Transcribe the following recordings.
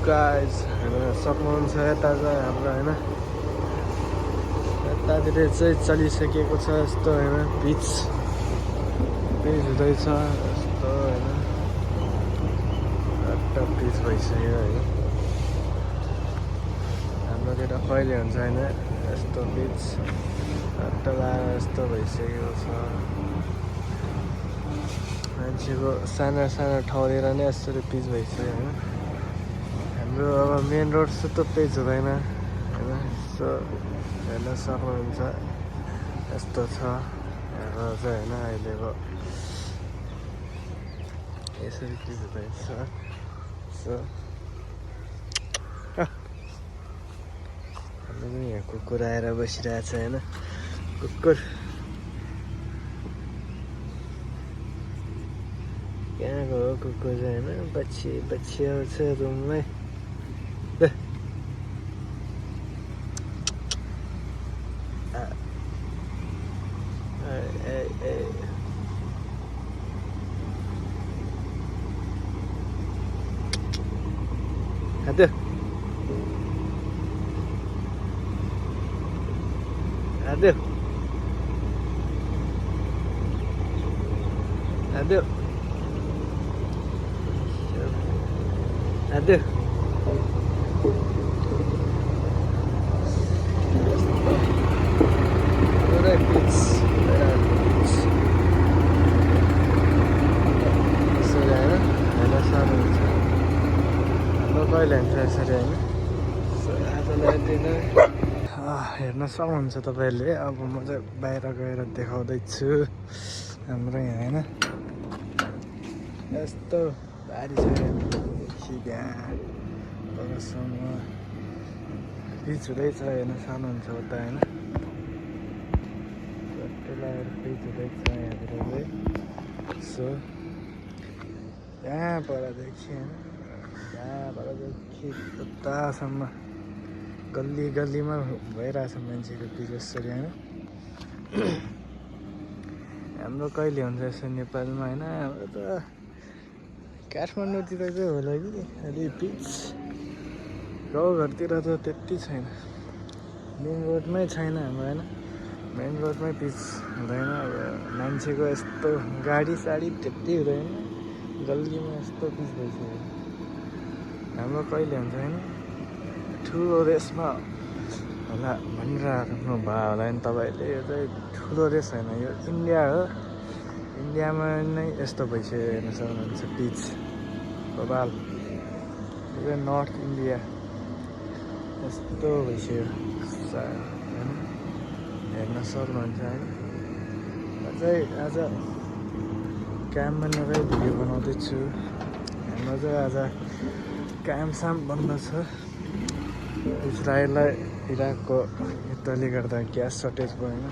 Guys हेर्न सक्नुहुन्छ यता चाहिँ हाम्रो होइन यतातिर चाहिँ चलिसकेको छ यस्तो होइन पिच हुँदैछ यस्तो होइन एउटा पिच भइसक्यो होइन हाम्रोतिर कहिले हुन्छ होइन यस्तो पिच एउटा लाएर यस्तो भइसकेको छ मान्छेको सानो सानो ठाउँतिर नै यसरी पिच भइसक्यो होइन हाम्रो अब मेन रोड त पिच हुँदैन होइन यस्तो हेर्न सक्नुहुन्छ यस्तो छ यहाँ चाहिँ होइन अहिलेको यसरी पिच हुँदैछ सो हाम्रो पनि यहाँ कुकुर आएर बसिरहेको छ होइन कुकुर कहाँ गयो कुकुर चाहिँ होइन बच्ची आउँछ रुममै Aduh. Aduh. Aduh. Udah beach. Sudah ya. Ada sana. Lo kau lensa sudah ya. Sudah ada ini. हेर्न सक्नुहुन्छ तपाईँहरूले अब म चाहिँ बाहिर गएर देखाउँदैछु हाम्रो यहाँ होइन यस्तो भारी छ त्यहाँ तलसम्म पिच हुँदैछ हेर्न सक्नुहुन्छ उता होइन पिच हुँदैछ यहाँतिर चाहिँ सो त्यहाँ परदेखि होइन त्यहाँ परदेखि उतासम्म गल्लीमा भइरहेछ मान्छेको पिच यसरी होइन हाम्रो कहिले हुन्छ यसो नेपालमा होइन हाम्रो त काठमाडौँतिर चाहिँ होला कि अलि पिच गाउँघरतिर त त्यति छैन मेन रोडमै छैन हाम्रो होइन मेन रोडमै पिच हुँदैन अब मान्छेको यस्तो गाडी साडी त्यति हुँदैन गल्लीमा यस्तो पिच भइसक्यो हाम्रो कहिले हुन्छ होइन ठुलो रेसमा होला भनिरहनु भयो होला नि तपाईँहरूले यो चाहिँ ठुलो रेस होइन यो इन्डिया हो इन्डियामा नै यस्तो भइसक्यो हेर्न सक्नुहुन्छ पिच बबाल यो चाहिँ नर्थ इन्डिया यस्तो भइसक्यो होइन हेर्न सक्नुहुन्छ होइन आज काममा नगई भिडियो बनाउँदैछु हाम्रो चाहिँ आज कामसाम बन्द छ इराकको युद्धले गर्दा ग्यास सर्टेज भएन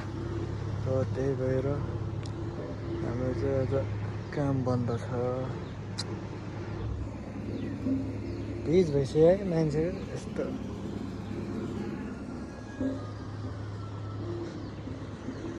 र त्यही भएर हाम्रो चाहिँ आज काम बन्द छ पिच भइसक्यो है मान्छेको यस्तो